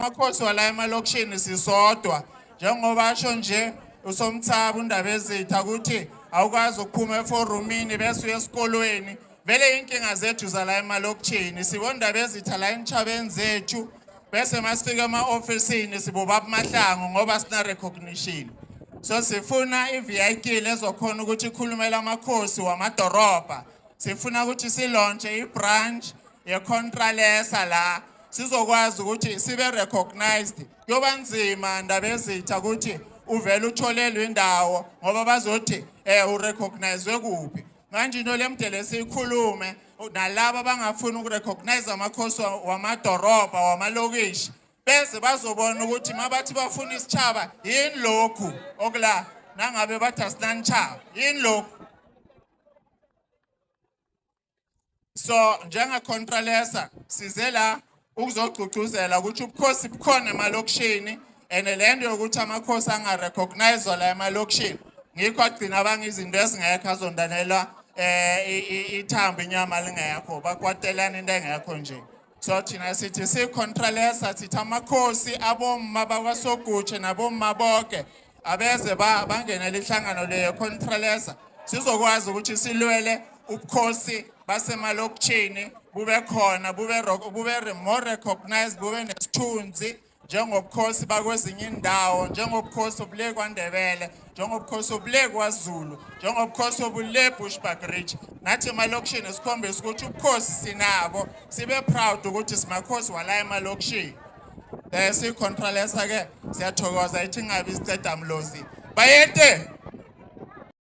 Amakhosi wala emalokishini sisodwa njengoba asho nje uSomthaba uNdabezitha ukuthi awukwazi ukuphuma eforumini bese uya esikolweni. Vele inkinga zethu zala emalokishini sibondabezitha la entshabeni zethu, bese masifika ema-ofisini sibobaba Mahlangu ngoba sina recognition. So sifuna i-vehicle ezokhona ukuthi ikhulumele amakhosi wamadorobha. Sifuna ukuthi silaunche i-branch ye-Contralesa la sizokwazi ukuthi sibe recognized. Kuyoba nzima, Ndabezitha, ukuthi uvele utholelwe indawo ngoba bazothi urecognizewe kuphi. Manje into lemdele siyikhulume nalabo abangafuni ukurecognize amakhosi wamadorobha, wamalokishi, beze bazobona ukuthi mabathi bafuna isitshaba yini lokhu okula, nangabe bathi asinanitshaba yini lokhu. So njenga-Contralesa size la ukuzogcugcuzela ukuthi ubukhosi bukhona emalokishini, and le nto yokuthi amakhosi angarecognizwa la emalokishini ngikho agcina abanga izinto ezingekho, azondanelwa ithambo inyama lingekho, bakwatelana into engekho nje. So thina sithi siyi-Contralesa sithi amakhosi abomma bakwaSogutshe nabomma bonke abeze bangenele inhlangano leyo Contralesa, sizokwazi ukuthi silwele ubukhosi basemalokishini bube khona, bube more recognized, bube nesithunzi njengobukhosi bakwezinye indawo, njengobukhosi obule kwaNdebele, njengobukhosi obule kwaZulu, njengobukhosi obule Bushbuckridge. Nathi emalokishini sikhombise ukuthi ubukhosi sinabo, sibe proud ukuthi simakhosi wala emalokishini. Siyi-Contralesa ke siyathokoza, ithi ingabi isiceda mlozi. Bayede.